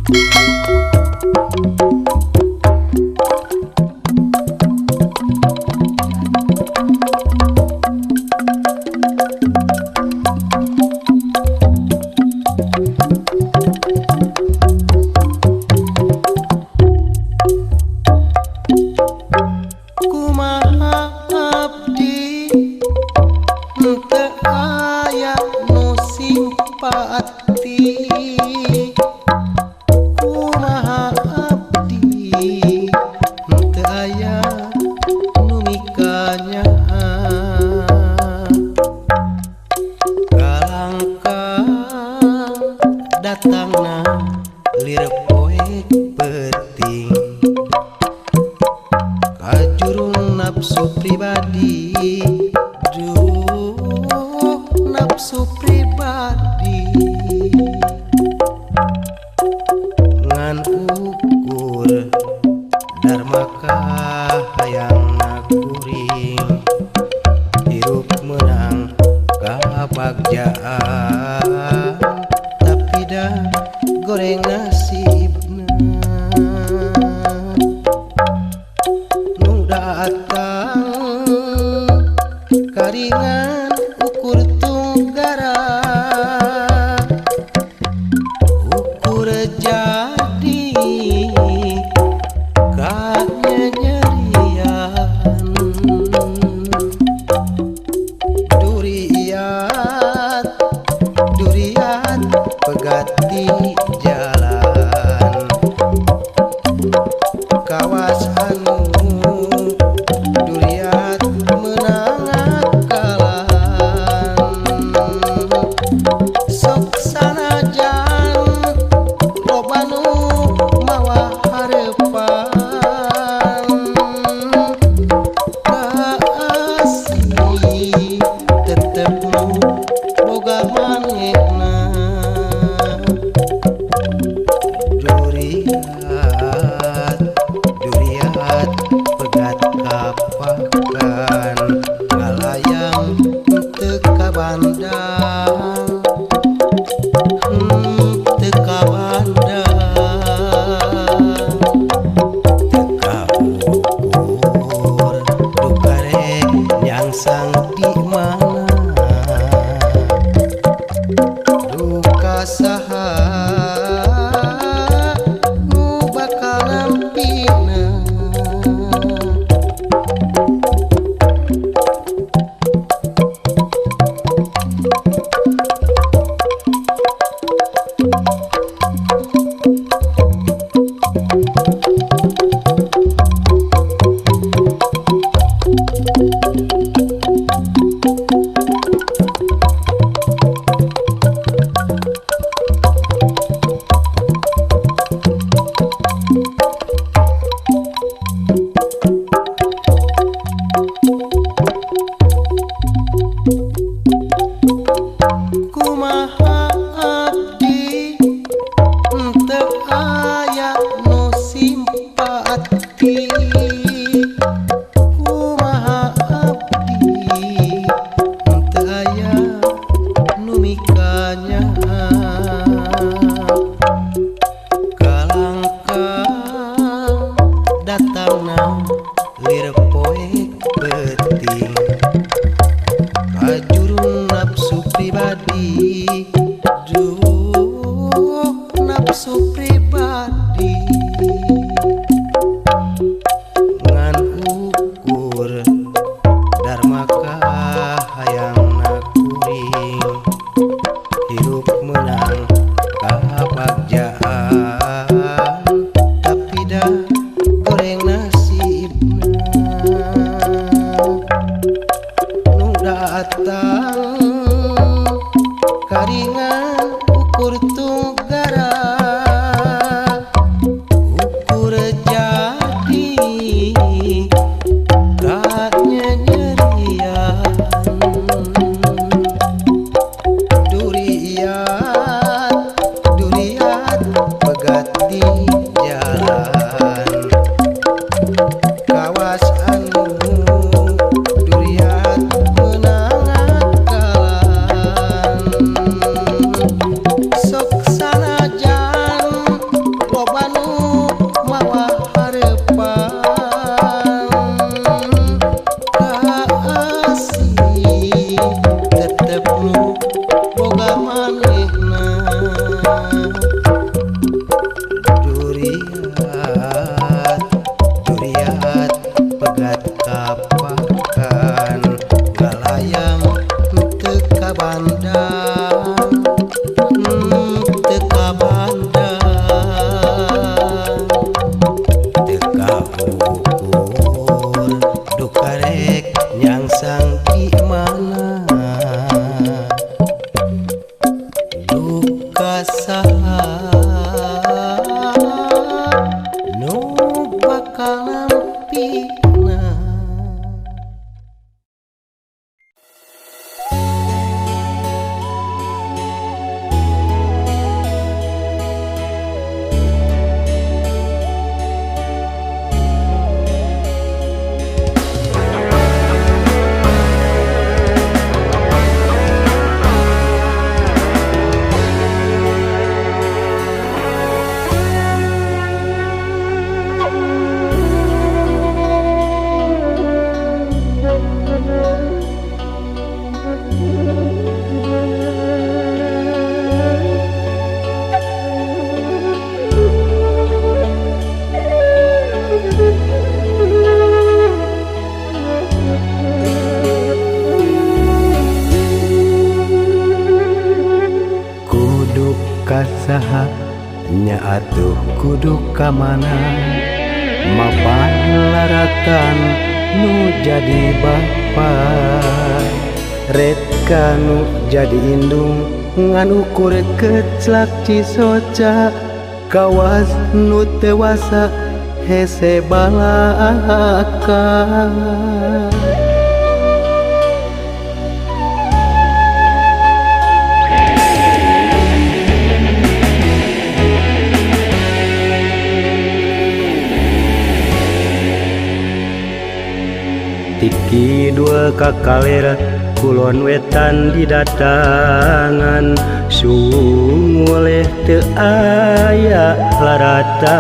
Kumaha abdi teu aya nu simpati, kumaha abdi teu aya nu mikanyaah. Kalangkang datangna lir poe peuting, kajurung nafsu pribadi, duh nafsu pribadi. Ngan ukur dharma kahayangna kuring, hirup meunang kabagjaan, tapi dah goreng nasibna. Nu datang karingan ukur tunggara, ukur jadi kanyanyerian. Duriat duriat pegat di jalan, kawas anu duriat meunang akalan. Sok sanajan loba nu mawa hareupan, kaasih tetep nu boga manehna. Duriat duriat pegat kapakan, ngalayang teu ka bandang, teu ka bandang. Teu kaukur duka rek nyangsang di mana, duka saha nu bakal nampina. Kumaha abdi teu aya nu simpati, kumaha abdi teu aya nu mikanyaah. Kalangkang datangna lir poe peuting. Dilapakan galayang teu ka bandang, teu ka bandang, teu kaukur duka rek nyangsang di mana, duka saha nu bakal nampina. Kasaha nya atuh kudu ka mana, mapan laratan nu jadi bapa, rek kanu jadi indung ngan ukur keclak cisoca, kawas nu tewasa hese balaka. Tiki dua kakaler kulon wetan didatangan, sunguleh teu aya laratan.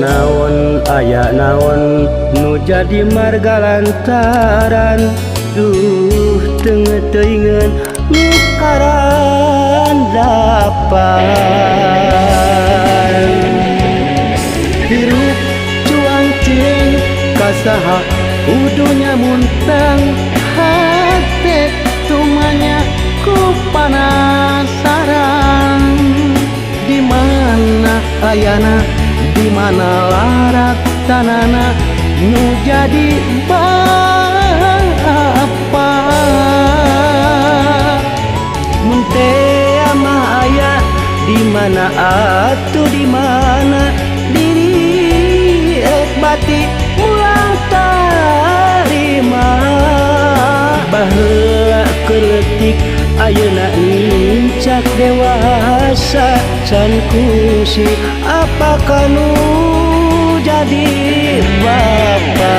Naon aya naon nu jadi marga lantaran, duh teu teuingeun nu karandapan. Hirup cuang cing kasaha kudunya muntang, hate tumanya ku panasaran. Di mana ayana, di mana larat tanana nu jadi bapa. Mun teh mah aya di mana atuh di mana diri ek bati mulang tarima. Baheula keur leutik ayeuna nincak dewasa, can kungsi apa kanu jadi bapa.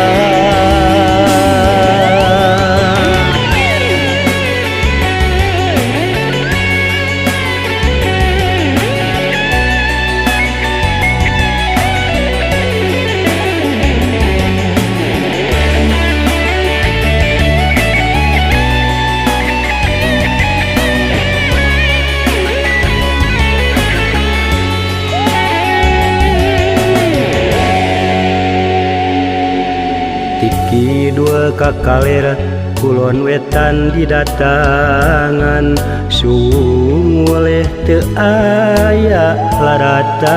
Tiki dua kakaler kulon wetan didatangan, sunguleh teu aya laratan.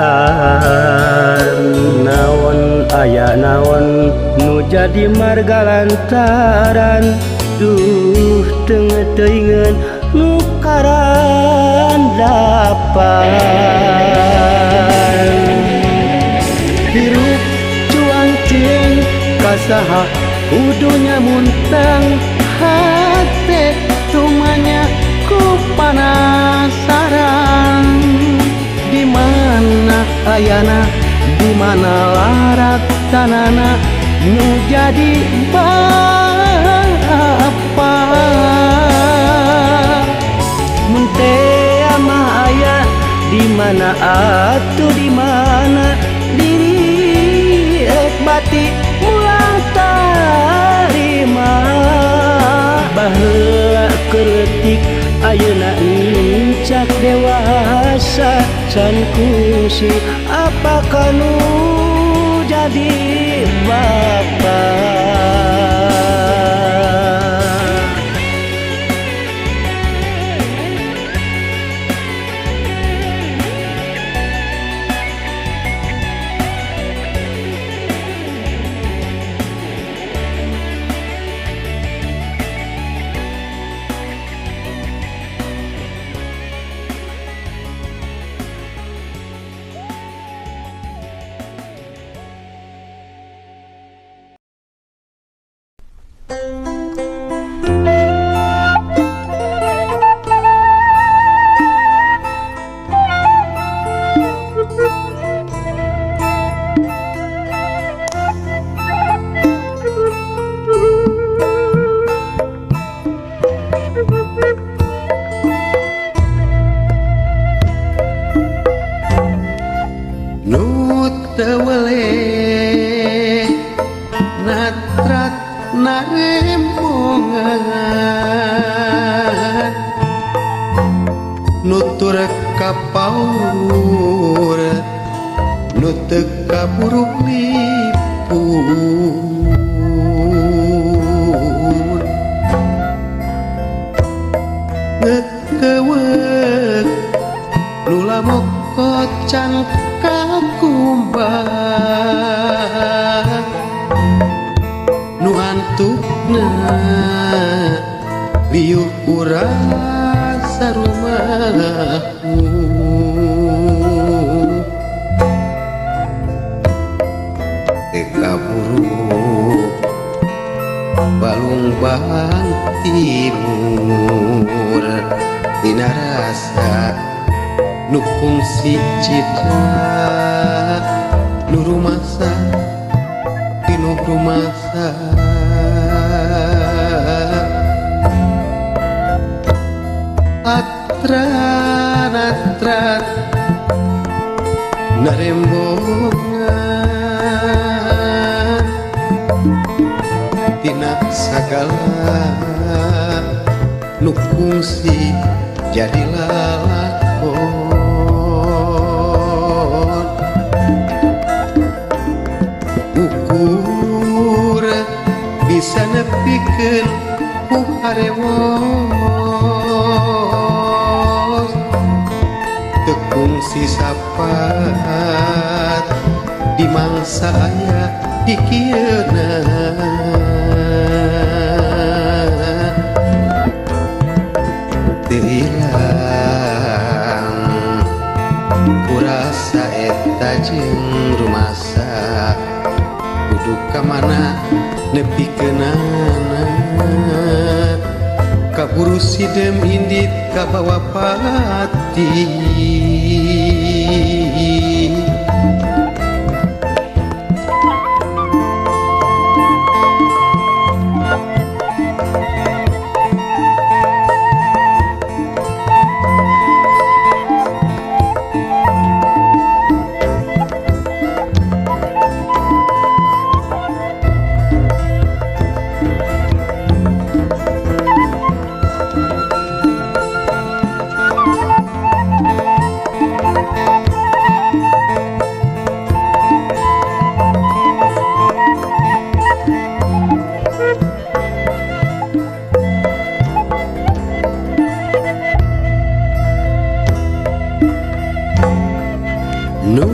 Naon aya naon nu jadi marga lantaran, duh teu teuingeun nu karandapan. Hirup cuang cing kasaha kudunya muntang, hate tumanya ku panasaran. Di mana ayana, di mana larat tanana nu jadi bapa. Mun teh mah aya di mana atuh di mana diri ek bati mulang tarima. Baheula keur leutik ayeuna nincak dewasa, can kungsi apa kanu jadi jadi bapa. Nutur kapaur nu teu kaburu lipur ngekeuweuk nu lamok kocang kakumbah nu antukna liuh urang sarumahmu. Teu kaburu balungbang timur dina rasa nu kungsi citra nu rumasa tinu rumasa. Atrat narembongan tina sagala nu kungsi jadi lalakon ukur bisa nepikeun ku harewos kungsi sapat di mangsa aya di kieuna teu ilang kurasa eta jeung rumasa kudu ka mana nepikeunana kaburu sidem indit ka bawa pati. Nu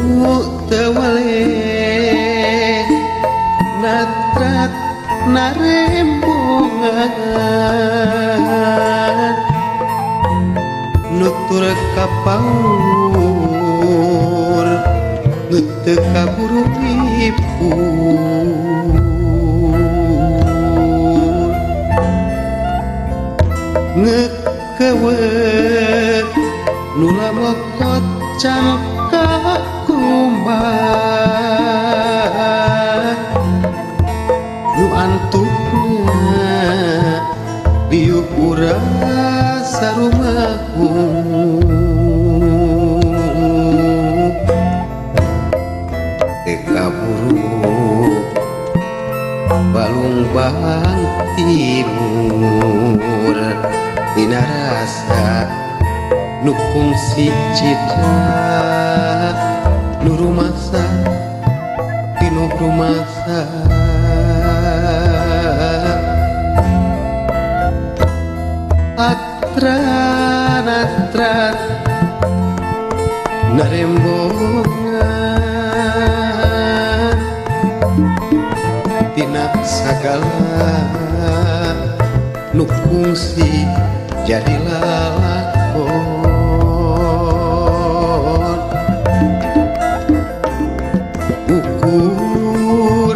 teu weleh natrat narembongan nutur kapaur nu teu kaburu lipur ngekeuweuk nu lamokot can kakumbah nu antukna diuk urang sarumahmu. Teu kaburu balungbang timur dina rasa nu kungsi citra nu rumasa tinu rumasa. Atran atran narembongan tina sagala nu kungsi jadi lalakon. Ukur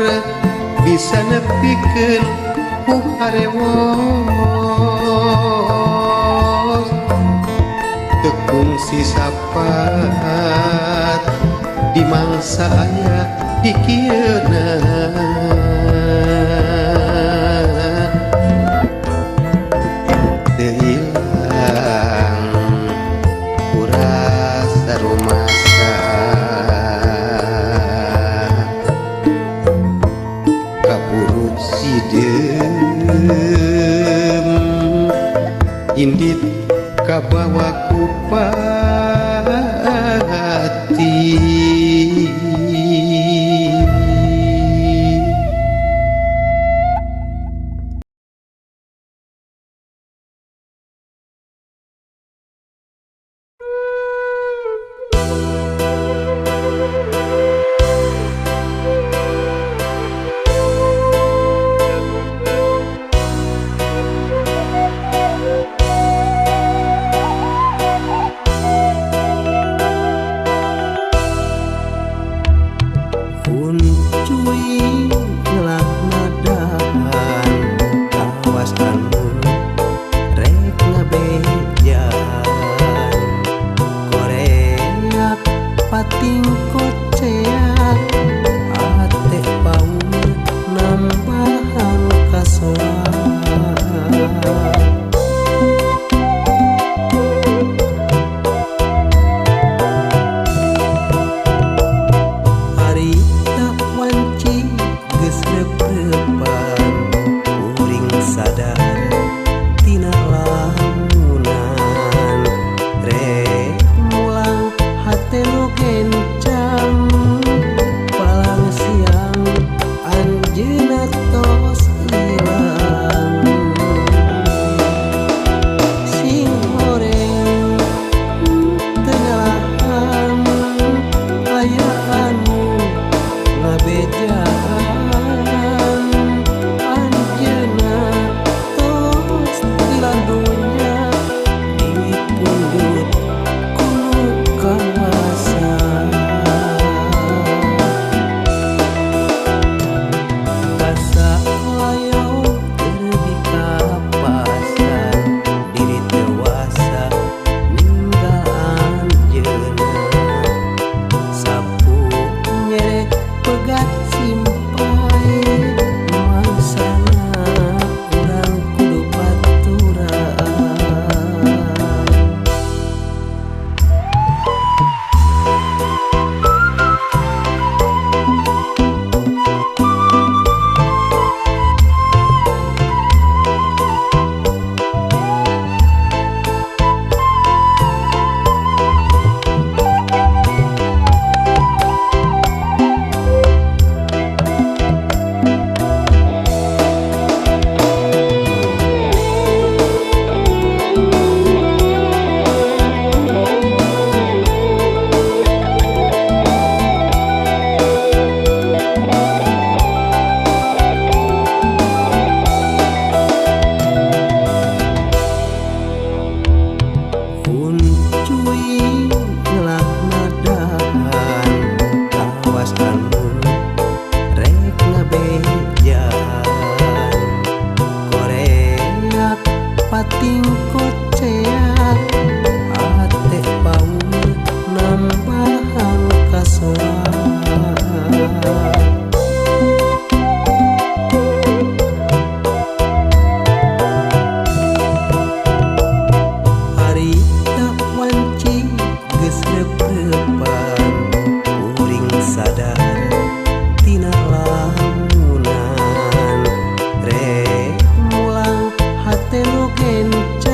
bisa nepikeun ku harewos, teu kungsi sapat di mangsa aya di kieuna. Teu ilang ku rasa rumasa, kaburu sideum indit kabawa ku pati. Sadar tina lamunan rek mulang hate nu gencang.